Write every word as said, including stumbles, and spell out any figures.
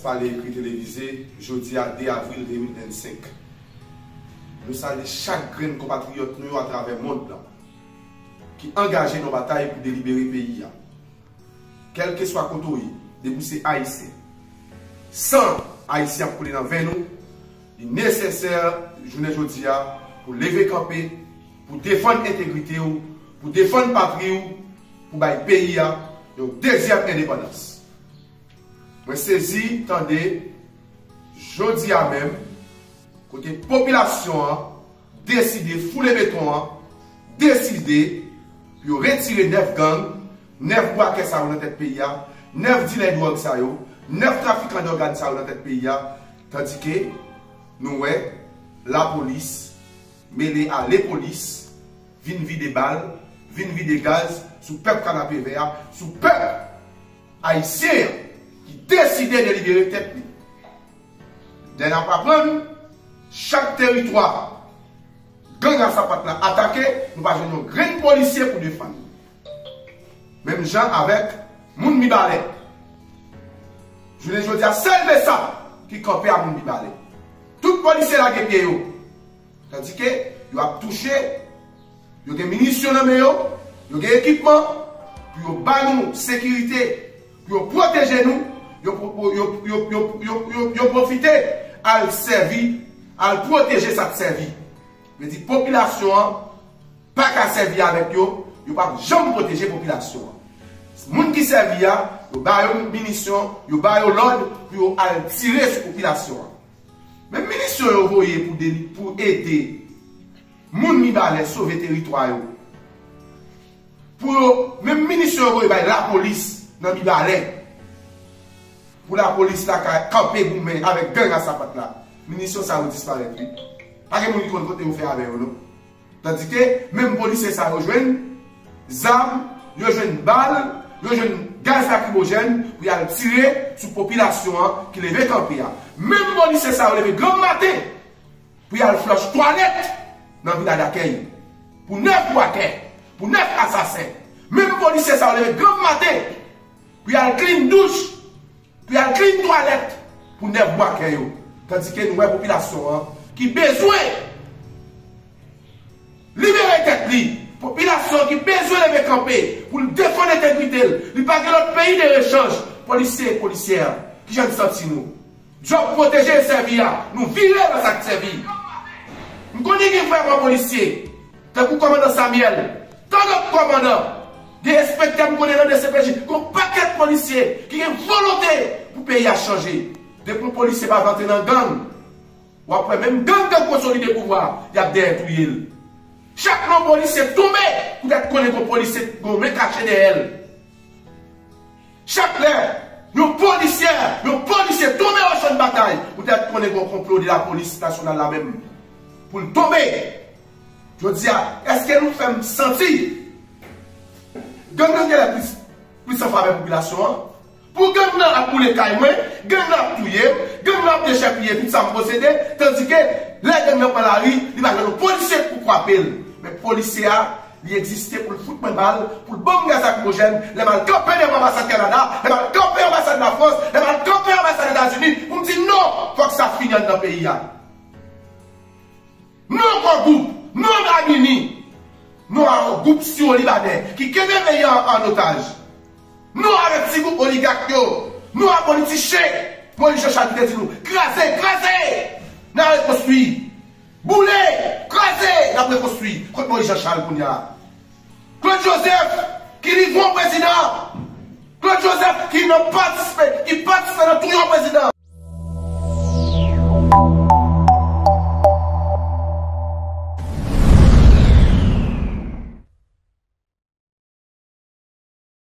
Pale ekri televize, jodi a de avril de mil vennsenk. Nou salye chak grenn konpatriyòt nou yo atravè mond lan ki angaje nan batay pou delibere peyi a. Kèlkeswa kote w ye, depi w se Ayisyen, san Ayisyen ap koule nan venn ou, li nesesè jounen jodi a pou leve kanpe, pou defann entegrite w, pou defann patri w, pou bay peyi a yon dezyèm endepandans. Mwen sezi tande jodi a menm kote popilasyon an deside foule beton an, deside pou yo retire nèf gang, nèf bwakè sa yo nan tèt peyi a, nèf dilè dwòg sa yo, nèf trafikan dògàn sa yo nan tèt peyi a, tandike nou wè lapolis mele a lepolis vin vide bal, vin vide gaz sou pèp Kanapevè a, sou pèp ayisyen an ki deside delibere tèt li. Lè n ap aprann, chak teritwa gang a sapat la atake, nou pa jwenn yon grenn polisye pou defann. Menm jan avèk moun Mibalè. Jounen jodi a, sèl Besap ki kanpe a moun Mibalè. Tout polisye lage pye yo. Tandike yo ap touche, yo gen minisyon nan men yo, yo gen ekipman pou yo ba nou sekirite, pou yo pwoteje nou, yo, yo, yo pwofite al sèvi, al pwoteje sa k sèvi. Vle di popilasyon an pa ka sèvi avèk yo, yo p ap janm pwoteje popilasyon an. Moun ki sèvi a, yo ba yo minisyon, yo ba yo lòd pou yo al tire sou popilasyon an. Menm minisyon yo voye pou deli-, pou ede moun Mibalè sove teritwa yo. Pou yo, menm minisyon yo voye bay lapolis nan Mibalè. Pou lapolis la ka kanpe goumen avèk gang a sapat la. Minisyon sa yo disparèt, wi. Pa gen moun ki konn kote yo fè avè yo, non. Tandike, menm polisye sa yo jwenn zam, yo jwenn bal, yo jwenn gaz lakrimojèn pou y al tire sou popilasyon an ki leve kanpe a. Menm polisye sa yo leve granm maten pou y al flòch twalèt nan Vila Dakèy pou nèf bwakè, pou nèf asasen. Menm polisye sa yo leve granm maten pou y al klin douch, pou y al klin twalèt pou nèf bwakè yo. Tandike nou wè popilasyon an ki bezwen libere tèt li, popilasyon an ki bezwen leve kanpe pou l defann entegrite l, li pa gen lòt peyi de rechanj. Polisye, polisyè, kijan n santi nou? Djòb pwoteje e sèvi a, nou vire nan sa k sèvi. M konnen gen vrèman polisye, tankou kòmandan Samuel, tan dòt kòmandan, gen enspektè m konnen nan D C P J, gen yon pakèt polisye ki gen volonte pou peyi a chanje. Depi yon polisye pa vle antre nan gang, w ap wè menm gang k ap konsolide pouvwa, y ap dèyè touye l. Chak lè yon polisye tonbe, poutèt konnen gen yon polisye, gen yon men kache dèyè l. Chak lè yon polisyè, yon polisye tonbe o chan batay, poutèt konnen gen yon konplo de lapolis nasyonal la menm pou l tonbe. Jodi a, èske nou fè m santi gang nan genlè plis, plis an favè popilasyon an? Pou gang nan ap boule kay mwen, gang nan ap touye m, gang nan ap dechèpiye tout sa m posede, tandike lè gang nan pran lari, li pa jwenn yon polisye pou kwape l. Men polisye a, li egziste pou l fout mwen bal, pou l ban m gaz lakrimojèn, lè m al kanpe devan anbasad Kanada, lè m al kanpe anbasad Lafrans, lè m al kanpe anbasad Etazini, pou m di non, fòk sa fini anndan peyi a. Non a yon gwoup, non a Bini, non a yon gwoup siwo libanè ki kenbe peyi a an otaj. Non avèk ti gwoup oligak yo, non a politichen. Moyiz Jan Chal ki te di nou, kraze, kraze, n a rekonstwi. Boule, kraze, n ap rekonstwi. Kot Moyiz Jan Chal kounye a? Claude Joseph ki livre yon prezidan. Claude Joseph ki nan patisipe, ki patisipe nan touye yon prezidan.